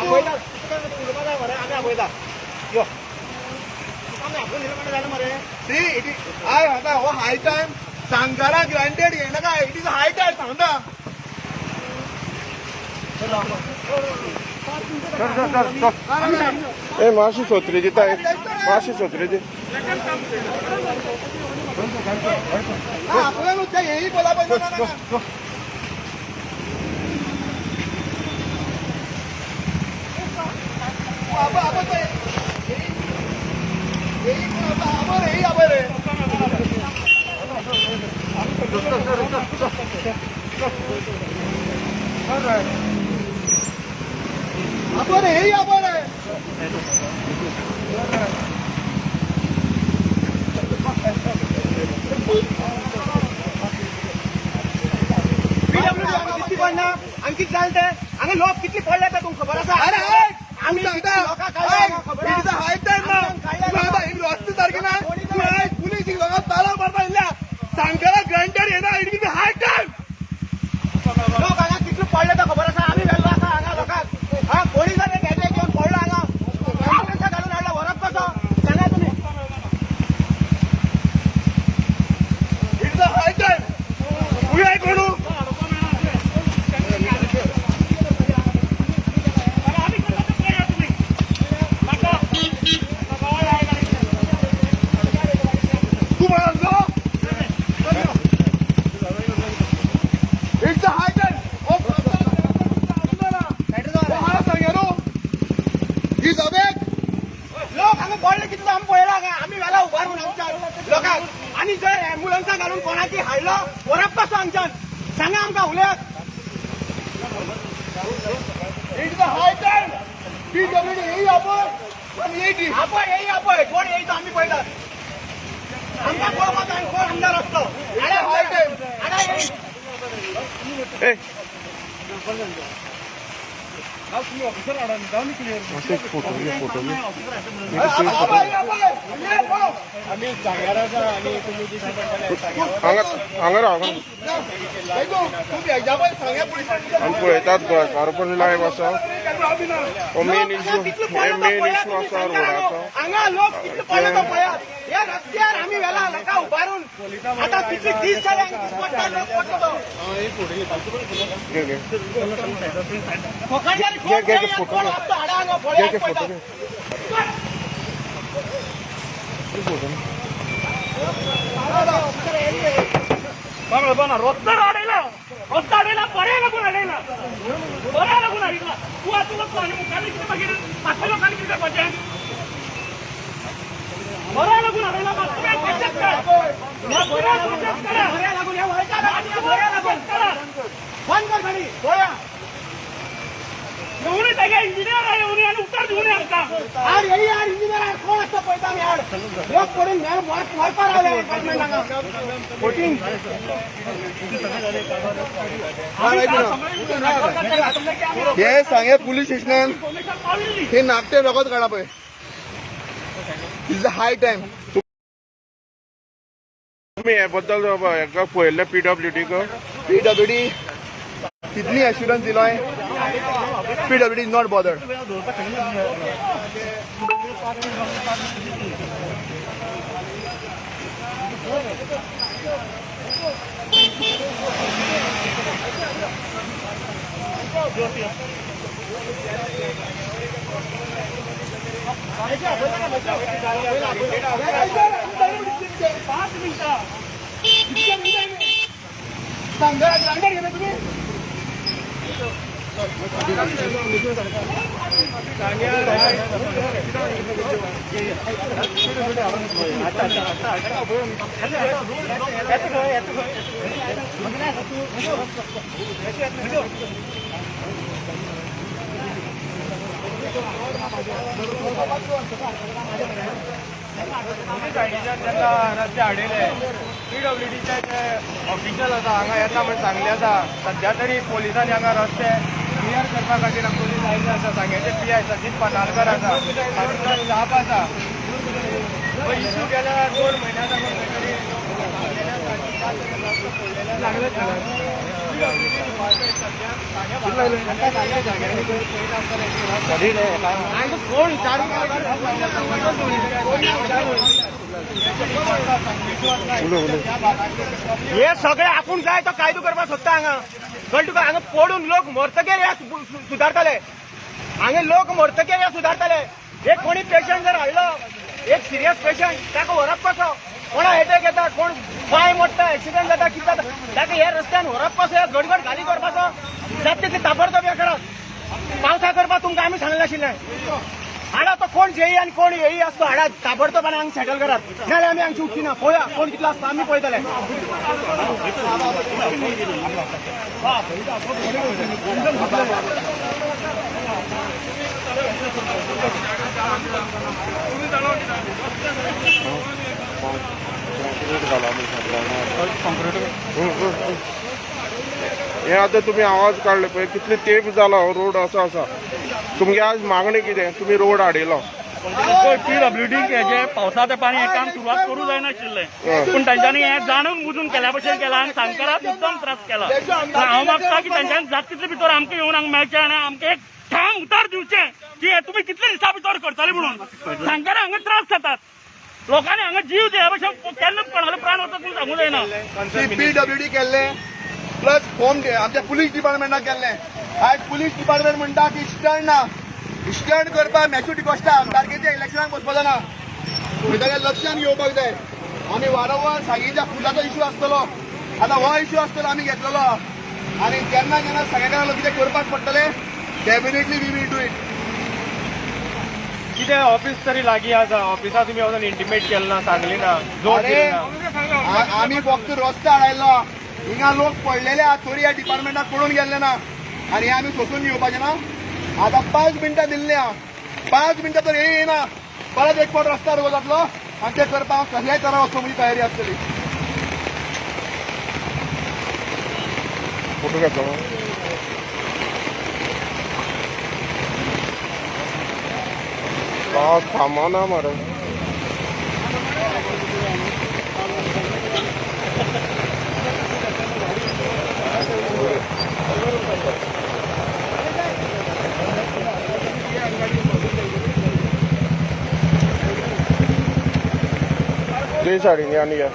आमी यो. C it I सांगता, हो हाय टायम सांगकारा ग्रांटेड घेयनाका. It is high time सांगता. ए, मातशी सोत्री दिता, मातशी सोत्री दी. आपल्याला नुसतं हेही बोला पाहिजे ना, ना, ना. आपण आपण आपण हेही आपण रे. आपण हेही आपण आहे. पीडब्ल्यूडी आमी दिसती पडना. आनी कितें जालें तें? हांगा लोक कितले पडले ते तुमकां खबर आसा? अरे ऐक, आमी सांगता, लोकांक काडले हांगा, खबर it is आसा? हाय टायम ना. आमच्यान काडले तू लोकांक. आता ही रस्ते सारखे ना. तू ऐक, पुलीस हांगा ताला मारता येयल्या. सांगकारा ग्रांटेड येना. It is high time. लोक हांगा कितले पडले ते खबर आसा? आमी व्हेल्लो आसा हांगा लोकांक. हा, कोणी जर घेतले घेवन पडलो हांगा, ऍम्बुलन्सा घालून हाडलो, व्हरप कसो सांगा तुमी. It is high time. तू ऐक कोणू. तू म्हणाल it's a high time. ही अबेक. लोक हांगा पडले कितलो आमी पळयला हांगा. आमी व्हेला उबारून आमच्या लोकांक. आनी जर ऍम्बुलन्सा घालून कोणाकी हाडलो, व्हरप कसो हांगच्यान सांगा आमकां, उलयात. It's a high time. PWD हेही आपण आणि एटी. आपय येई, आपय कोण येई तो आमी पळयतात. आमकां पळोवपाक जाय कोण आमदार आसतो. हाय टायम. हाडा येई. ए, मातशे एक फोटो घे, फोटो घे. हांगा हांगा राव, हांगा. आमी पळयतात, गोंयकार पण लायव्ह आसा. हो मेन इश्यू, हे मेन इश्यू आसा रोडाचो. हांगा लोक कितले पडले तो पळयात. ह्या रस्त्यार आमी व्हेला लोकां उबारून. आतां कितले दीस जाले हांगा पडटा लोक, पडटा तो. घे घे. फकांडांनी घे, घे, कोण फोटो कोण घे. आसतो हाडा हांगा घे पळयात घे, फोटो पडटा. घे. फोटो. रस्ता अडयला, रस्ता अडयला, बऱ्या लागून अडयला, बऱ्या लागून अडयला. तूं आतां वचो आनी मुखार कितें, मागीर फाटल्या लोकांनी कितें करपाचें? बऱ्या लागून अडयला. मातसो प्रोटेस्ट कर, प्रोटेस्ट करा. बऱ्या लागून ह्या वळटा लागून, ह्या बऱ्या लागून. करा. बंद कर गाडी पळया. येवनूय तागे इंजिनियर येवनूय आनी उतर दिवनूय आमकां. आड येई, आड इंजिनियर आड कोण आसता पळयता आमी. आड लोक पडून मेल मरपा रावले डिपार्टमेंट हांगा. फोर्टीन. हे सांगे पुलीस स्टेशनान इन्फॉर्मेशन पाविल्ली. हे नाकटे रोगत काडा पळय. Is a high time. तुमी हे बद्दल हेका पळयल्लें पीडब्ल्यूडी क? पीडब्ल्यूडी कितली एश्युरन्स दिलोय, पीडब्ल्यूडी is not bothered. 5 मिनटां. सांगा, ग्रांटेड घेता तुम्ही. सायडीच्यान तेका रस्ते हाडिल्ले. पीडब्ल्यूडीचे जे ऑफिशियल आसा हांगा येता म्हण सांगले आसा. सद्या तरी पोलिसांनी हांगा रस्ते क्लियर करपा खातीर पोलीस आयिल्ले आसा. सांग्याचे पीआय सजीत पनालकर आसा, तांचो स्टाफ आसा. हो इशू गेल्या 2 म्हयन्या साकून खंय तरी हे सगळे आपूण जाय तो कायदो करपाक सोदता हांगा. कळ्ळें तुका? हांगा पडून लोक मरतकीर हे सुदारतले. हांगा लोक मरतकीर हे सुदारतले. एक कोणी पेशंट जर हाडलो, एक सिरियस पेशंट, ताका व्हरप कसो? कोणा एटॅक येता, कोण पांय मोडटा, एक्सिडंट जाता, कितें जाता, ताका ह्या रस्त्यान व्हरप कसो? गडगड घाली करपाचो जाता तितले ताबडतोब हे करात. पावसा करपाक तुमकां आमी सांगलें आशिल्लें. हाडा तो कोण जेई आनी कोण येई आसतो हाडा ताबडतोब आनी हांगा सेटल करात, नाजाल्यार आमी हांगची उठची ना. पळोवया कोण कितलो आसता, आमी पळयतले. हे आतां तुमी आवाज काडले पळय, कितले तेंप जाला हो रोड असो आसा. तुमगे आज मागणी कितें? तुमी रोड हाडिलो. पीडब्ल्यूडी हेजे पावसा तेंपार हें काम सुरवात करूं जायनाशिल्लें, पूण तांच्यांनी हें जाणून बुजून केल्या भशेन केलां आनी सांगकाराक मुद्दम त्रास केला. हांव मागता की तांच्यांनी जाता तितले भितर आमकां येवन हांगा मेळचें आनी आमकां एक ठाम उतार दिवचें की हें तुमी कितले दिसा भितर करतले म्हणून. सांगकाराक हांगा त्रास जातात, लोकांनी हांगा जीव दिल्या भशेन केन्ना कोणालो प्राण वतात म्हणून सांगू जायना. पीडब्ल्यूडी केल्ले प्लस होम आमच्या पुलीस डिपार्टमेंटाक केल्ले. आयज पुलीस डिपार्टमेंट म्हणटा की स्टंड ना, स्टंड करपाक मॅच्यू डिकॉस्टा आमदारकेच्या इलेक्शनाक बसपाचो ना. ताच्या लक्षान घेवपाक जाय. आमी वारंवार सांगीच्या पुलाचो इशू आसतलो, आतां हो इशू आसतलो आमी घेतलेलो. आनी जेन्ना जेन्ना सगळ्या कितें करपाक पडटलें, definitely we will do it. कितें ऑफिस तरी लागीं आसा, ऑफिसा तुमी वचून इंटिमेट केलें ना, सांगली ना, जोर अरे आमी फक्त रस्तो हाडयलो, हिंगा लोक पडलेले आहा तरी ह्या डिपार्टमेंटाक पडून गेल्ले ना. आनी हे आमी सोसून घेवपाचें ना. आतां 5 मिनटां दिल्ली आहा, 5 मिनटां तर हे येना, परत एक फावट रस्त्यार उबो जातलो आनी ते करपाक हांव कसल्याय तरा वचपाक म्हजी तयारी आसतली. फोटो घेतलो. पावस थांबना मरे. ते सायडीन आनी या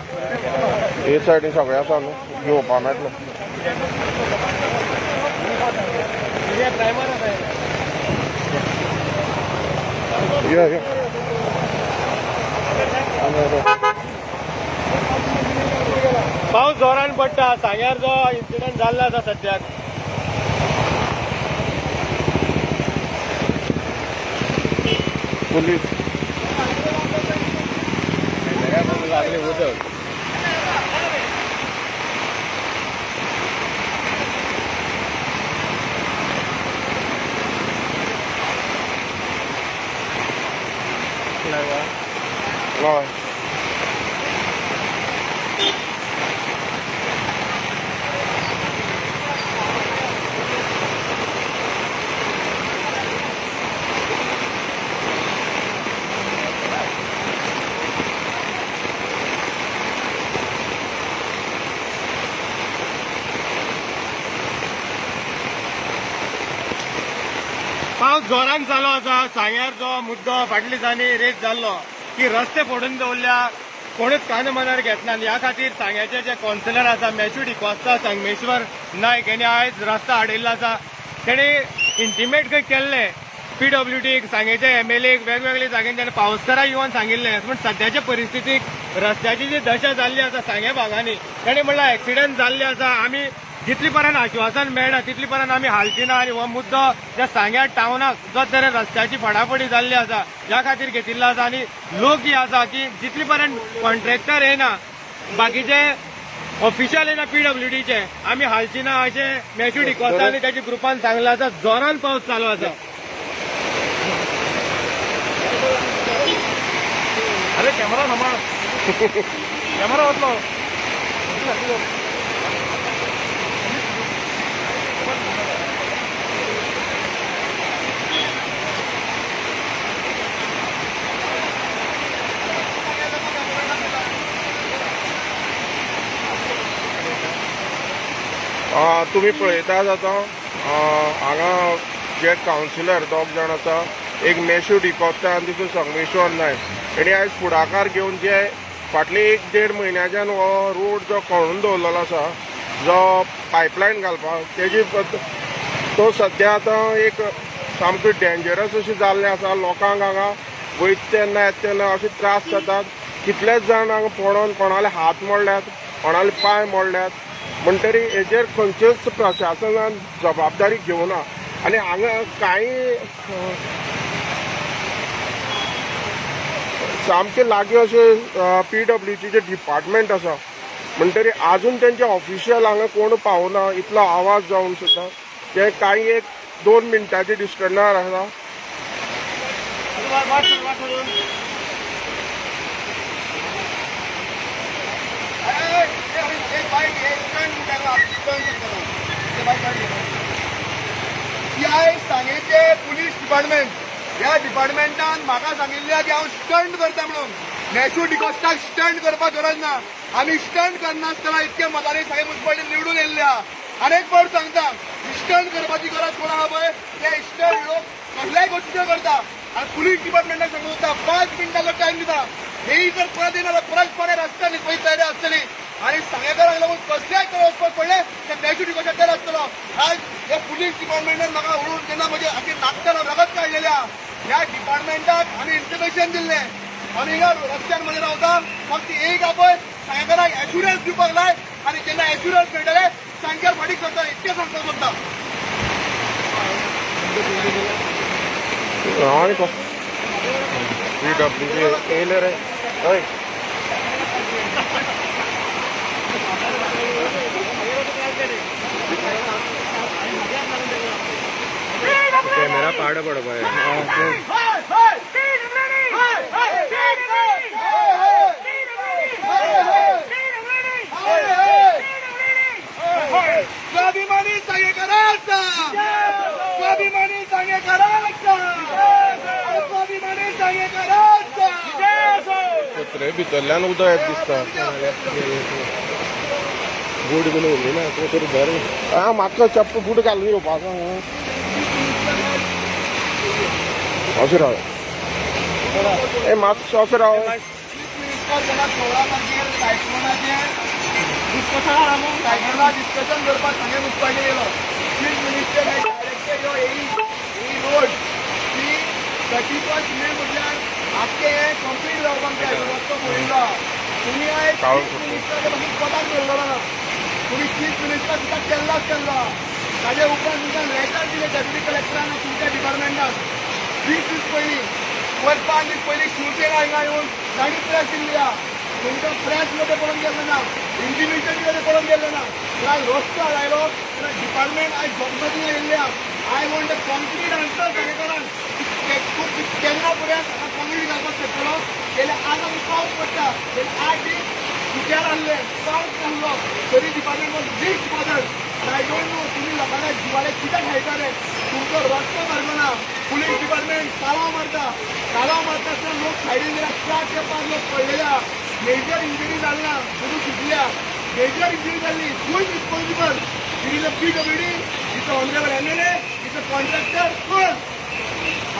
हे सायडीन सगळें आसा न्हू, घेवपा मेळटलें. या या पावस जोरान पडटा, सांग्यार जो इन्सिडंट जाल्लो आसा सद्याक. पुलीस लागले उदक. हय. पावस जोरान चालू आसा. सांग्यार जो मुद्दो फाटल्या दिसांनी रेज जाल्लो की रस्ते फोडून दवरल्या, कोणूच कान मनार घेतना. आनी ह्या खातीर सांग्याचे जे कौन्सिलर आसा मॅच्यू डिकॉस्ता, संगमेश्वर नायक यांनी आयज रस्ता हाडिल्लो आसा. तेणी इंटिमेट खंय केल्लें पीडब्ल्यूडीक, सांगेच्या एमएलएक, वेगवेगळ्या जाग्यांनी ताणें पावसकाराक येवन सांगिल्लें. पूण सद्याच्या परिस्थितीक रस्त्याची जी दशा जाल्ली आसा सांग्या भागांनी, ताणें म्हणलां एक्सिडंट जाल्ले आसा, आमी जितली पर्यंत आश्वासन मेळना तितली पर्यंत आमी हालची ना. आनी हो मुद्दो ज्या सांग्या टावनाक जो तरेन रस्त्याची फडाफडी जाल्ली आसा ह्या खातीर घेतिल्लो आसा. आनी लोक ही आसा की जितली पर्यंत कॉन्ट्रॅक्टर येना, बाकीचे ऑफिशियल येना पीडब्ल्यूडीचे, आमी हालची ना अशें मॅच्यू डिकॉस्ता आनी ताच्या ग्रुपान सांगलां आसा. जोरान पावस चालू आसा. अरे कॅमेरा सांबाळ, कॅमेरा वतलो. तुमी पळयतात आतां हांगा जे कावन्सिलर दोग जाण आसा, एक मेशू डिकॉस्टा आनी दुसरो संगमेश्वर नायक, हेणी आयज फुडाकार घेवन जे फाटले 1-1.5 म्हयन्याच्यान हो रोड जो खणून दवरलेलो आसा, जो पायपलायन घालपाक तेजी तो सद्या आतां एक सामकी डेंजरस अशें जाल्लें आसा. लोकांक हांगा वयता तेन्ना येता तेन्ना अशे त्रास जातात. कितलेच जाण हांगा पडोन कोणाले हात मोडल्यात, कोणाले पांय मोडल्यात. म्हणटरी हेजेर खंयचेच प्रशासनान जबाबदारी घेवना आनी हांगा कांय सामके लागीं अशें पीडब्ल्यूडीचें डिपार्टमेंट आसा, म्हणटरी आजून तेंचे ऑफिशियल हांगा कोण पावना. इतलो आवाज जावन सुद्दां ते कांय 1-2 मिनटाचे डिस्टन्सार आसा. सांगेचे पुलीस डिपार्टमेंट ह्या डिपार्टमेंटान म्हाका सांगिल्लें की हांव स्टंट करता म्हणून. नॅशू डिकॉस्टाक स्टंट करपाक गरज ना. आमी स्टंट करनासतना इतके मतांनी सांगे मुन्सिपालिटी निवडून येयल्ल्या. आनी एक फावट सांगता, स्टंट करपाची गरज कोण आहा पळय ते स्टंट लोक कसल्याय गोश्टीचेर करता. आनी पुलीस डिपार्टमेंटाक सांगून वता 5 मिनटांचो टायम दिता. हेही जर परत येना जाल्यार परत परत रस्त्यार न्हिदपाची तयारी आसतली. आनी सांगेकारांक लागून कसल्याय तरेन वचपाक पडलें ते नॅशू डिकॉस्टा तयार आसतलो. आज हे पुलीस डिपार्टमेंटान म्हाका उडोवन जेन्ना म्हजे आखी नाकटान रगत काडलेलें आहा. ह्या डिपार्टमेंटाक आमी इंटिमेशन दिल्लें. आमी हिंगा रस्त्यार मध्ये रावता, फक्त एक आपय सांगेकारांक एश्युरन्स दिवपाक लाय आनी जेन्ना एश्युरन्स मेळटले सांग्यार फाटीं करता इतकें सांगता सोदता. आनी पीडब्ल्यूडी येयले रे हय. कॅमेरा पाड पडपा. स्वाभिमानी सांगेकारांचा, स्वाभिमानी सांगेकारांचा, स्वाभिमानी सांगेकारांचा. पत्रे भितरल्यान उदक येत दिसता. बूट बीन उरली ना तूं तरी बरें. आं म्हाका चप्पल बूट घालून येवपाचो. अशें राव, ए मातसो अशें राव. मिनिस्टर जेन्ना 16 तारखेर सायक्लोनाचेर सायक्लोना डिस्कशन करपाक सांगे मुन्सिपालिटी गेलो. चीफ मिनिस्टर डायरेक्टेड यो ही रोड ती 31 मे म्हटल्यार आख्खें हें कंप्लीट जावपाक जाय. रस्तो पळयल्लो तुमी आयज चीफ मिनिस्टराच्या मागीर पदाक दवरलो ना. तुमी चीफ मिनिस्टर सुद्दां केल्लाच केल्लो. ताजे उपरांत तुमकां लेटर दिलें डेप्युटी कलेक्टरान तुमच्या डिपार्टमेंटान 20 दीस पयलीं, वयर 5 दीस पयलीं शिवसेना हिंगा येवन तांणी प्रेस दिल्ली आहा. तुमकां प्रेस दिलो पळोवन गेल्लें ना, इंटिमेशन दिलें पळोवन गेल्लें ना. तर रस्तो आयलो जाल्यार डिपार्टमेंट आयज जगमती येयल्लें आहा. I want a concrete answer सांगेकारांक तूं केन्ना पर्यंत हांगा कॉन्क्रीट घालपाक शकतलो. गेले आज आमी पावस पडटा, गेले 8 दीस सुक्यार आहले, पावस नासलो तरी department was least bothered. I don't know तुमी लोकांच्या जिवाले कित्याक खेळटा रे. तुमचो रस्तो सारको ना. पुलीस डिपार्टमेंट तालाव मारता, तालाव मारता आसतना लोक सायडीन गेल्या, 4 ते 5 लोक पडलेले आहा. मेजर इंजरी जाली ना, तुजू सुटल्या. मेजर इंजरी जाली, who is responsible? It is a PWD, it's a honourable MLA, it's a contractor. कोण?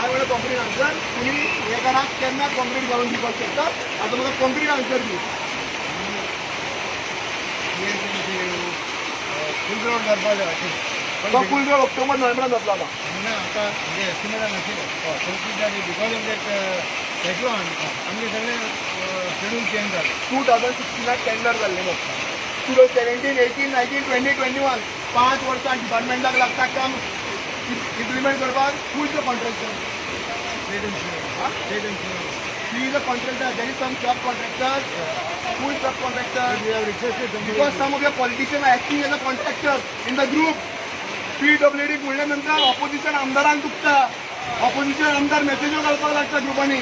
I want a concrete answer. तुमी हे करा केन्ना कॉन्क्रीट घालून दिवपाक शकता. आतां म्हाका कॉन्क्रीट आन्सर दी. फूल रोड करपाक जाय. तो फूल रोड ऑक्टोबर नोव्हेंबरान जातलो आतां. ना आतां म्हणजे एस्टिमेटान आशिल्लें 25 जाली because of that cyclone आमगे सगळें शेड्यूल चेंज जालें. 2016 टेंडर जाल्लें बघ. 2017, 18, 19, 20, 21 5 वर्सां डिपार्टमेंटाक लागता काम इम्प्लिमेंट करपाक. Who is the contractor? State insurance. State insurance. He is a contractor. There is some sub contractor. Who is sub contractor? We have requested because some of your politician are acting as a contractor in the group. PWD म्हणल्या नंतर opposition आमदारांक दुखता. Opposition आमदार मेसेजो घालपाक लागता ग्रुपांनी.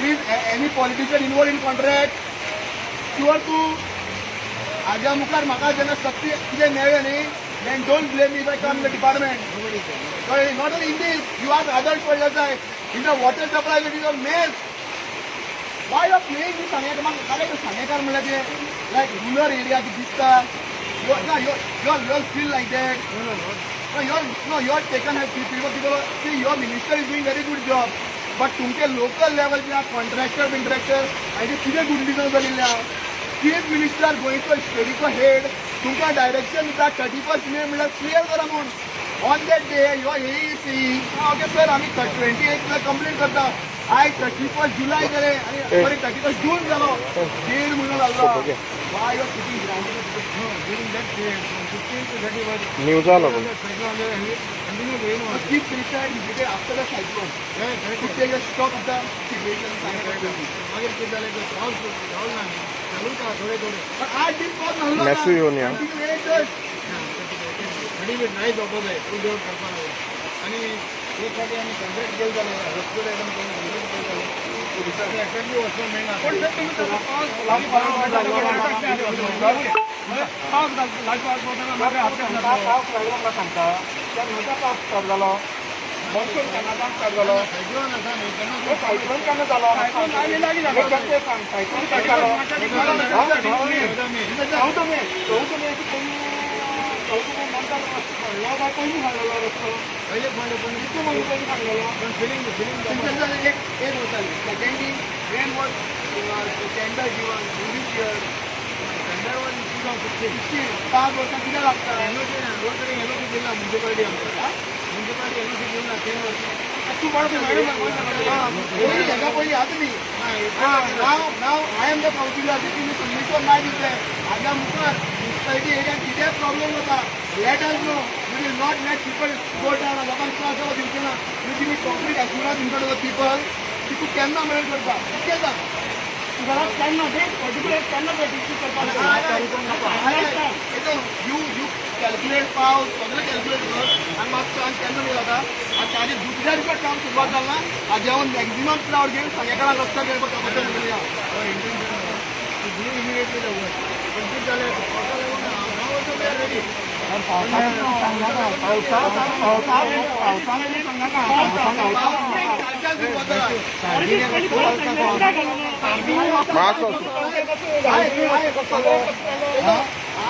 Is any politician involve in contract? Sure तूं हाज्या मुखार म्हाका जेन्ना सक्ती कितें मेळ्ळें न्ही, then don't blame me if I come in the department. कळ्ळें? Not only in this, you ask others पडले जाय. In the water supply it is a mess. Why you are playing this सांगेकार? म्हाका सांगेकार म्हणल्यार ते लायक रुरल एरिया दिसता. You You all feel like that. No, you all, no, you are taken as people, people, see, your minister is doing very good job. But तुमचे local level जे contractor बिंट्रॅक्टर हांचे कितें गुंडीजम जाल्लें आहा. Chief minister गोंयचो स्टेटीचो head तुमकां direction दिता 31 मे म्हणल्यार clear करा म्हूण. On that day your AE see, okay sir, आमी 28 कंप्लीट करता. आयज 31 जुलय जाले आनी सॉरी, 31 जून जालो, देड म्हयनो जालो. Why you are sitting During that period, from 15 to 31, न्यूजा लागून. Continue rain was. Chief Minister visited after the cyclone to take a stock of the situation. मागीर कितें जालें, तो पावस रावलो ना न्ही, चालूच आहा थोडे थोडे. पण 8 दीस पावस नासलो. मेसू येवन या. Continue eight days. थोडी बी नायच जावपा जाय, फूल देवून करपा लागून. आनी एक फावटी आमी कंप्लेंट केली जाल्यार रस्तो एकदम करून कंप्लेंट केली जाल्यार पुलिसांक एक्झॅक्टली वचूंक मेळना. पण सर, तुम्ही तसं पावस लागू, पावस पावस पावस लागलो म्हाका सांगता, केन्नाचा पावस स्टार्ट जालो? मॉन्सून केन्नाच्यान स्टार्ट जालो? सायक्लोन आसा न्ही तेन्ना. सायक्लोन केन्ना जालो? ते सांग, सायक्लोन केन्ना जालो? 14 मे, 14 मे. 14 मे नंतर रस्तो पडलो काय पयलीं सांगलेलो रस्तो? पयले पडले, पण कितले म्हयने पयलीं सांगलेलो? पण फिलिंग फिलिंग तुमच्या एक एक वताली. Second thing, when was tender given? Which year? Tender was 2015. 16. 5 वर्सां कितें लागता? एनओसी रोड कडेन एनओसी दिला मुन्सिपालिटी, आमकां मुन्सिपालिटी एनओसी दिला 3 वर्सां. तूं बरो. पयलीं, हेका पयलीं आतां न्ही. Now I am the councillor. तुमी संगमेश्वर नायक दिसले. हाज्या मुखार मुन्सिपालिटी एरियान कितेंय प्रॉब्लेम जाता, let us know. We will not let people go down. लोकांक त्रास जावपाक दिवचे ना. You give me concrete assurance in front of the people की तूं केन्ना मेरेन करता, इतकें सांग. केन्ना डेट पर्टिक्युलर केन्ना करपाक? You you calculate पावस सगळें कॅल्क्युलेट कर आनी म्हाका सांग केन्ना मेरेन जाता. आनी ताजे दुसऱ्या दिसा काम सुरवात जाला. हाजे हांव मॅक्झिमम क्रावड घेवन सांगेकारांक रस्त्यार घेवपाक कामाचें मेळया. Our intention was to do immediately the work. पण कितें जालें, पावसा लागून now also we are ready. कालच्यान सुरवात जाला. मास.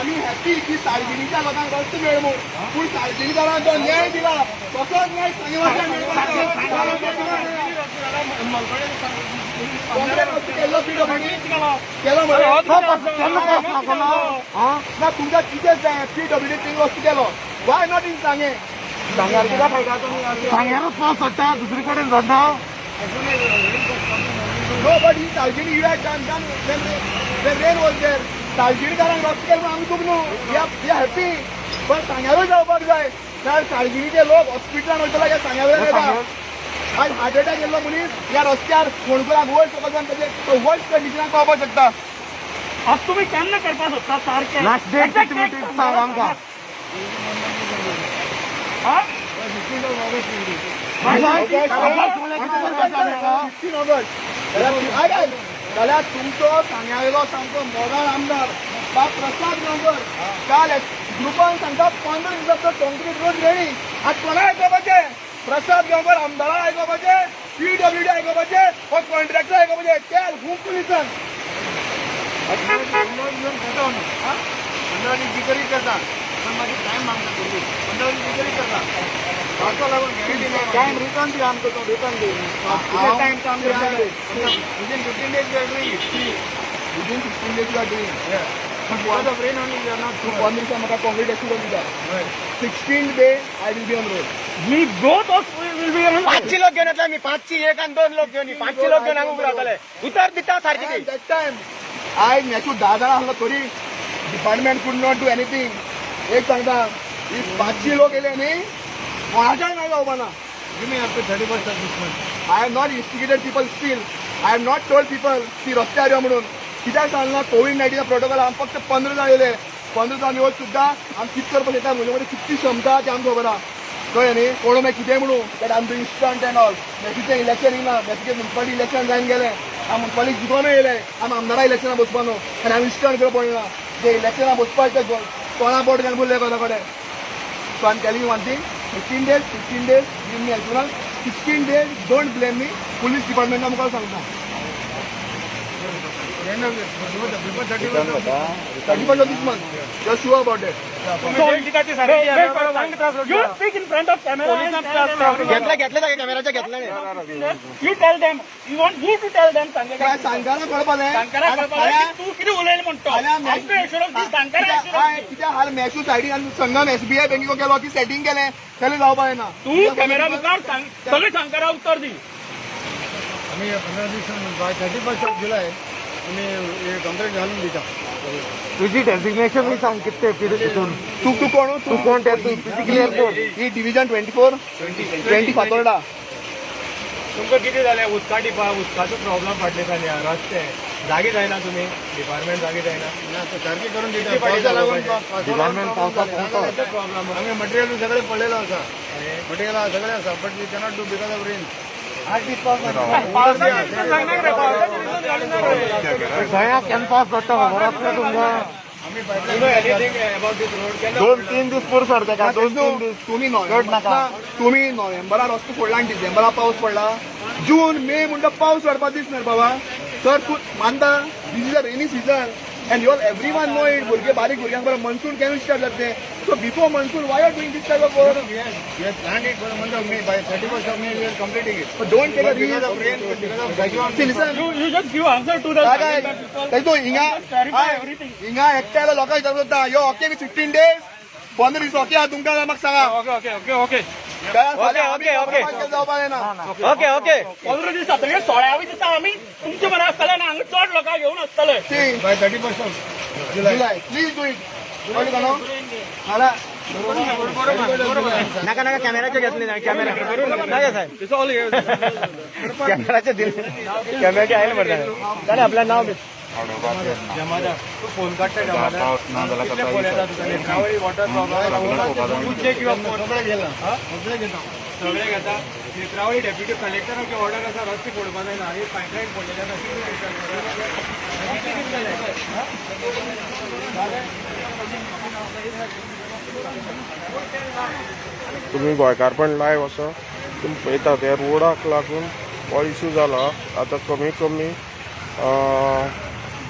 आमी हॅपी की सार्जिनीच्या लोकांक रस्तो मेळ म्हूण, पूण सार्जिनीकारांक जो न्याय दिला तसोच न्याय सांगेवासियांक मेळपाक. रस्तो केल्लो पीडब्ल्यूडी केलो मरे ना? तुमकां कितें जाय? पीडब्ल्यूडी थिंग रस्तो केलो, why not in Sanguem? सांग्यारूच पावस पडटा, दुसरी कडेन जाता? No, but in Sargini you had done when the rain was there. सार्जिनीकारांक रस्तो केलो म्हणून आमी दूख न्हू, we are happy, पण सांग्यारूय जावपाक जाय. कारण सार्जिनीचे लोक हॉस्पिटलान वयतले ह्या सांग्या वयल्यान येता. आज हार्ट अटॅक येयल्लो मनीस ह्या रस्त्यार फोंडकुलाक वयर सकयल जावन ताजे वर्स्ट कंडिशनाक पावपाक शकता. आज तुम्ही केन्ना करपाक सोदता सारकें? लास्ट डेट कितली ती सांग आमकां. हा? 15 ऑगस्ट जाल्यार तुमचो सांग्या वयलो सामको मोगाळ आमदार बाब प्रसाद गांवकर काल ग्रुपान सांगता, 15 दिसांचो कॉन्क्रीट रोड रेडी. आज कोणा आयकोपाचें? प्रसाद गांवकर आमदाराक आयकोपाचें, पीडब्ल्यूडी आयकोपाचें, हो contractor आयकोपाचें? Tell whom to listen. 15 दीस करता न्हू, 15 दीस भितरूय करता, पण मागीर टायम मागता भुरगीं. 15 दीस भितरूय करता, पावसा लागून गॅरंटी ना. टायम रिटर्न दी आमकां, तो रिटर्न दी. टायम तो आमकां. Within 15 days we are doing it. Within 15 days you are doing? Because of rain only we are not. तूं 15 दिसा म्हाका कॉन्क्रीट एश्युरन्स दिता. 16 day I will be on road. We both of will be on. 500 लोक घेवन येतले आमी, 500, एक आनी दोन लोक घेवन, 500 लोक घेवन हांगा उबे रावतले. उतर दिता सारकी ती. That time आयज मॅचू 10 जाणां आसलो तरी department could not do anything. एक सांगता, ही 500 लोक येयले न्ही, कोणाच्याय नाय जावपा ना. Give me up to 31st of this month. I have not instigated people still. I have not told people की रस्त्यार यो म्हणून. कित्याक सांगना? Covid 19 protocol. आमी फक्त 15 जाण येयले. 15 जाण येवन सुद्दां आमी कितें करपाक शकता, म्हजे मदीं कितली क्षमता आहा ती आमकां खबर आहा. कळ्ळें न्ही? कोण मागीर कितें म्हणूं that I am doing stunt and all. मॅथ्यूचें election येयला, मॅथ्यूचें मुन्सिपालिटी इलेक्शन जावन गेलें. आमी मुन्सिपालिटी जिखोनूय येयले. आमी आमदारा इलेक्शनाक बसपा न्हू आनी आमी स्टंट करपा पडना. ते इलेक्शनाक बसपाक ते तोंडा बोट घालून उरले कोणा कडेन. So I am telling you one thing, 15 days, 15 days, give me assurance. 16 days, don't blame me. Police डिपार्टमेंटा मुखार सांगता. 31st of this month. You are sure about that? You speak in front of camera. घेतलं घेतलं जागे कॅमेराच्या घेतलं नाही. You tell them. You want you to tell them काय सांगें. सांगकारां कळपा जाय. सांकारा कळपा जाय की तूं कितें उलयलें म्हणतो. आमकां एश्योरन्स दी, सांकारा एश्योरन्स दी. कित्याक हाल मॅशू सायडीन आनी संगम एसबीआय बँकेको गेलो की सेटींग केलें जाल्यार जावपा जायना. तूं कॅमेरा मुखार सांग, सगळे सांकारा उत्तर दी. आमी 15 दीस बाय 31 ऑफ जुलय आमी कंप्लेंट घालून दिता. तुझी डेसिग्नेशन बी सांग कितें ते तितून. तूं तूं कोण? तूं कोण ते तूं तुजी क्लियर कर. ही डिविजन 24 20 फातोर्डा. तुमकां कितें जालें? उदका टिपा उदकाचो प्रॉब्लम फाटले दिसांनी रस्ते जागे जायना, तुमी डिपार्टमेंट जागे जायना. सारकें करून दिता. पावसा लागून डिपार्टमेंट पावसाक पोंवता. प्रॉब्लम. आमी मटेरियल सगळें पडलेलो आसा, मटेरियल सगळें आसा, but we cannot do because of rain. पावसाच्या रिजन सांगनाक रे, पावसाच्या रिजन घालिनाक रे. गोंयाक केन्ना पावस पडटा खबर आसता तुमकां? About this road? 2-3 दीस पुरो सर तेका, 2-3 दीस. तुमी चड नाका. तुमी नोव्हेंबरा रस्तो फोडला आनी डिसेंबरा पावस पडला. जून मे म्हणटा पावस पडपा दीस न्हय बाबा. सर तूं मानता this is a rainy season and you all every one know it. भुरगे बारीक भुरग्यांक बरें मनसून केन्ना स्टार्ट जाता तें. So before monsoon why are doing this type of work? We have planned it for the month of May. By 31st of May, we are completing it. Don't take a Because of rain, because of cyclone. See, listen. You just give answer to the काय काय तूं हिंगा clarify everything. हिंगा एकट्या लोकांक विचारूंक सोदता यो ओके विथ 15 डेज, 15 दीस ओके आहा तुमकां जाल्यार म्हाका सांगा. Okay, okay, okay, okay. Okay okay, okay. जावपा जायना. Okay okay. 15 दीस जातकीर 16व्या दिसा आमी तुमचे बरोबर आसतले आनी हांगा चड लोकांक घेवन आसतले. See, By 31st of July. July, please do it. कळ्ळें तुका न्हू? हांगा नाका नाका, कॅमेराचे घेतले नाही कॅमेरा नाका साहेब, कॅमेराचे दिले, कॅमेराचे आयले मरे. जालें आपल्याला नाव बी. जमादार, तूं फोन काडटा जमादार. कितले फोन येता तुका? Netravali water problem. तूं चेक your phone. सगळे घेता, सगळे घेता. नेत्रावळी डेप्युटी कलेक्टराची ऑर्डर आसा, रस्ते फोडपा जायना आनी पायपलायन फोडलेली आसा. कितें जालें? तुमी गोंयकारपण लायव आसा, तुमी पळयतात ह्या रोडाक लागून हो इशू जाला. आतां कमी कमी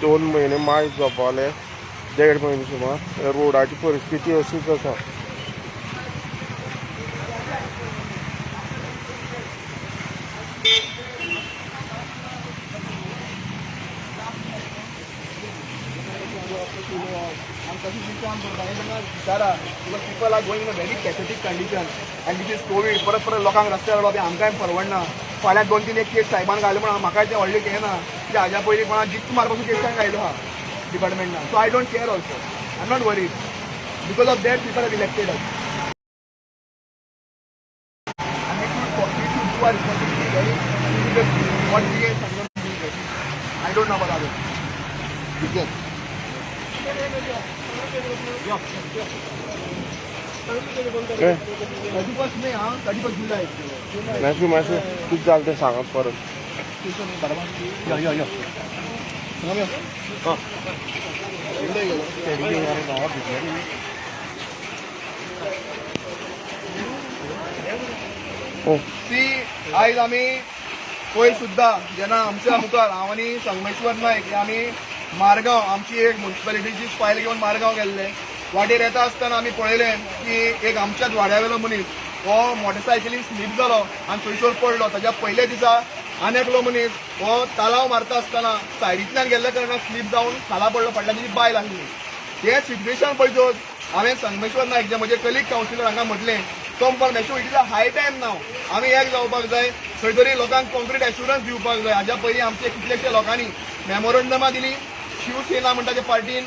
2 म्हयने मायज जावपाले, 1.5 म्हयने सुमार ह्या रोडाची परिस्थिती अशीच आसा. आमी तशें काम करता हें तांकां विचारा because people are going in a very pathetic condition and this is COVID. परत परत लोकांक रस्त्यार हाडप हें आमकांय परवडना. फाल्यां 2-3 एक केस सायबान घाले म्हूण म्हाकाय तें व्हडलें हें ना. कित्याक हाज्या पयलीं कोणा जित्त मारपाचो केस तांकां घायलो आहा डिपार्टमेंटान. So I don't care also, I am not worried because of that people have elected us. And we should do our responsibility very seriously. What we as Sangam doing right now. I don't know about others. Yes. 31st May, हा 31st July. मातशें मातशें कितें जालें तें सांगात परत. यो यो यो. संगम यो. एवढे गेलो. सी आयज आमी पयर सुद्दां जेन्ना आमच्या मुखार हांव आनी संगमेश्वर नायक हे आमी मारगांव आमची एक मुन्सिपालिटीची फायल घेवन मारगांव गेल्ले. वाटेर येता आसतना आमी पळयलें की एक आमच्याच वाड्या वेलो मनीस हो मोटरसायकलीन स्लीप जालो आनी थंयसर पडलो. ताच्या पयल्या दिसा आनी एकलो मनीस हो तालाव मारता आसतना सायडींतल्यान गेल्ल्या कारणान स्लीप जावन खाला पडलो. फाटल्यान तेजी बायल आसली. हें सिट्युएशन पळयतच हांवें संगमेश्वर नायक जे म्हजे कलीग कावन्सिलर हांकां म्हटलें, तो म्हणपाक Meshu, it is a high time now. आमी एक जावपाक जाय, खंय तरी लोकांक कॉन्क्रीट एश्युरन्स दिवपाक जाय. हाज्या पयलीं आमचे कितलेशे लोकांनी मेमोरंडमां दिली, शिवसेना म्हणटा ते पार्टीन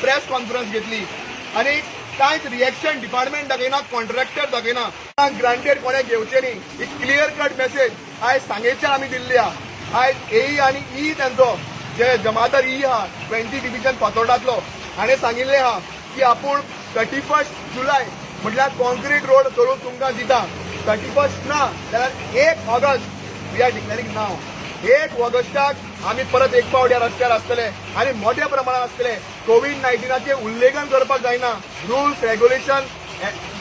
प्रेस कॉन्फरन्स घेतली आनी कांयच रिएक्शन डिपार्टमेंट दाखयना, कॉन्ट्रॅक्टर दाखयना. ग्रांटेड कोणें घेवचें न्ही ही क्लियर कट मेसेज आयज सांगेच्यान आमी दिल्ली आहा. आयज ए आनी ई तांचो जे जमादार ई आहा 20 डिविजन फातोर्डांतलो हाणें सांगिल्लें आहा की आपूण 31 जुलय म्हटल्यार कॉन्क्रीट रोड करून तुमकां दिता. 31 ना जाल्यार 1 August we are declaring now. 1 ऑगस्टाक आमी परत एक फावट ह्या रस्त्यार आसतले आनी मोठ्या प्रमाणात आसतले. कोवीड 19चें उल्लंघन करपाक जायना, रुल्स रेग्युलेशन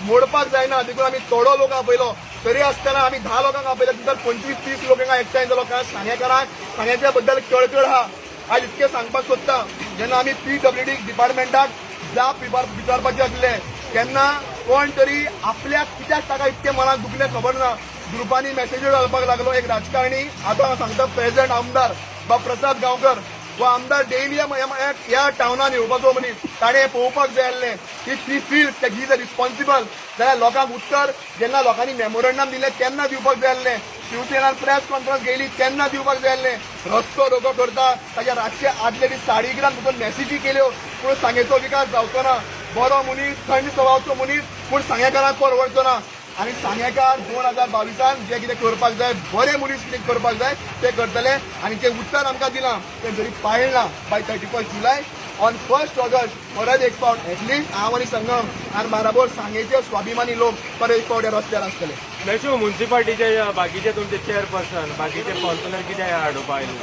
मोडपाक जायना. देखून आमी थोडो लोक आपयलो तरी आसतना आमी 10 लोकांक आपयले, नंतर 25-30 लोक हांगा एकठांय जालो. कारण सांगेकारांक सांग्याच्या बद्दल कळकळ आहा. आयज इतकें सांगपाक सोदता, जेन्ना आमी पीडब्ल्यूडी डिपार्टमेंटाक जाप विचारपाची आसले तेन्ना कोण तरी आपल्याक कित्याक ताका इतकें मनाक दुखलें खबर ना, ग्रुपांनी मॅसेज्यो घालपाक लागलो. एक राजकारणी, आतां हांव सांगता, प्रेझेंट आमदार बाब प्रसाद गांवकर हो आमदार डेली ह्या टावनान येवपाचो मनीस, ताणें पळोवपाक जाय आसलें. If he feels that he is a responsible जाल्यार लोकांक उत्तर जेन्ना लोकांनी मेमोरंडम दिलें तेन्ना दिवपाक जाय आसलें. शिवसेनान प्रेस कॉन्फरन्स घेयली तेन्ना दिवपाक जाय आसलें. रस्तो रोको करता ताच्या रातचे आदले दीस 11:30 भितर मॅसेजी केल्यो, पूण सांगेचो विकास जावचो ना. बरो मनीस, थंड स्वभावाचो मनीस, पूण सांगेकारांक परवडचो ना. आनी सांगेकार 2022न जे कितें करपाक जाय, बरे मनीस कितें करपाक जाय ते करतले. आनी जे उत्तर आमकां दिलां तें जरी पाळना by 31 July, on 1 August परत एक फावट एटलिस्ट हांव आनी संगम आनी बाराबर सांगेचे स्वाभिमानी लोक परत एक फावट ह्या रस्त्यार आसतले. मेशू, म्युन्सिपाल्टीचे बाकीचे तुमचे चेअरपर्सन, बाकीचे कावन्सिलर कितें हाडोवपा आयले?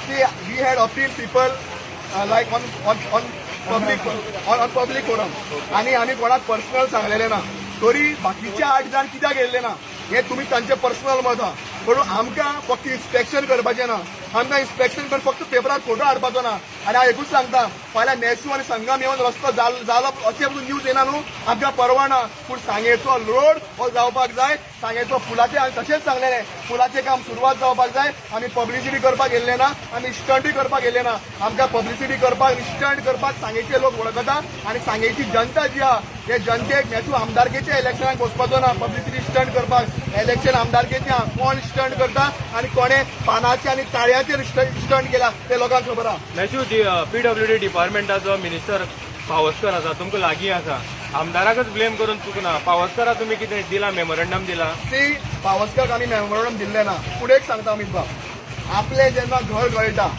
See, we had appealed people like on public forum आणि आम्ही कोणाक पर्सनल सांगलेले ना. तरी बाकीचे आठ जाण कित्याक येयल्ले ना हे तुमी तांचे पर्सनल मत आहा, पूण आमकां फक्त इन्स्पेक्शन करपाचें ना. आमकां इन्स्पेक्शन करून फक्त पेपरार फोटो हाडपाचो ना. आनी हांव एकूच सांगता, फाल्यां मेशू आनी संगम येवन रस्तो जालो अशें पसून न्यूज येना न्हू, आमकां परवा ना, पूण सांगेचो रोड हो जावपाक जाय. सांगेचो पुलाचें हांवें तशेंच सांगलेलें, पुलाचें काम सुरवात जावपाक जाय. आमी पब्लिसिटी करपाक गेल्ले ना, आमी स्टंटूय करपाक गेल्ले ना. आमकां पब्लिसिटी करपाक, स्टंट करपाक सांगेचे लोक वळखता. आनी सांगेची जनता जी आहा, हे जनतेक मेशू आमदारकेच्या इलेक्शनाक वचपाचो ना पब्लिसिटी स्टंट करपाक. इलेक्शन आमदारकेचे आहा. कोण स्टंट करता आनी कोणे पानाचे आनी ताळ्याचेर स्टंट केला ते लोकांक खबर आहा. मेशू, पीडब्ल्यूडी डिपार्टमेंटाचो मिनिस्टर पावसकर आसा, तुमकां लागीं आसा. आमदाराकच ब्लेम करून चुकना. पावसकरा तुमी कितें दिलां, मेमोरंडम दिलां? सी, पावसकाक आमी मेमोरंडम दिल्लें ना, पूण एक सांगता अमित बाब, आपलें जेन्ना घर गळटा,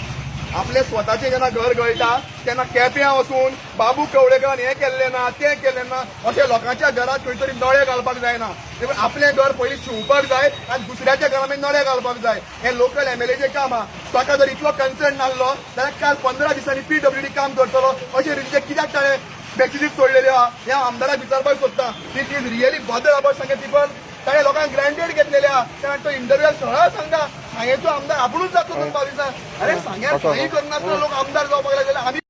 आपलें स्वताचें जेन्ना घर गळटा तेन्ना केप्यां वचून बाबू कवळेकरान हें केल्लें ना, तें केल्लें ना अशें लोकांच्या घरात खंय तरी नळे घालपाक जायना. देखून आपलें घर पयलीं शिंवपाक जाय आनी दुसऱ्याच्या घरा मागीर नळे घालपाक जाय. हें लोकल एमएलएचें काम आहा. ताका जर इतलो कन्सर्न नासलो जाल्यार काल 15 दिसांनी पीडब्ल्यूडी काम करतलो अशें रितीचे कित्याक ताणें मॅसेजीस सोडलेल्यो आहा हें हांव आमदाराक विचारपाक सोदता. It is really bother about Sanguem people. ताणें लोकांक ग्रांटेड घेतलेले आहा. कारण तो इंटरव्यूआर सरळ सांगता, सांगेचो आमदार आपुणूच जातलो 2022न. अरे, सांग्यार काही करनासतना लोक आमदार जावपाक लागले. आमी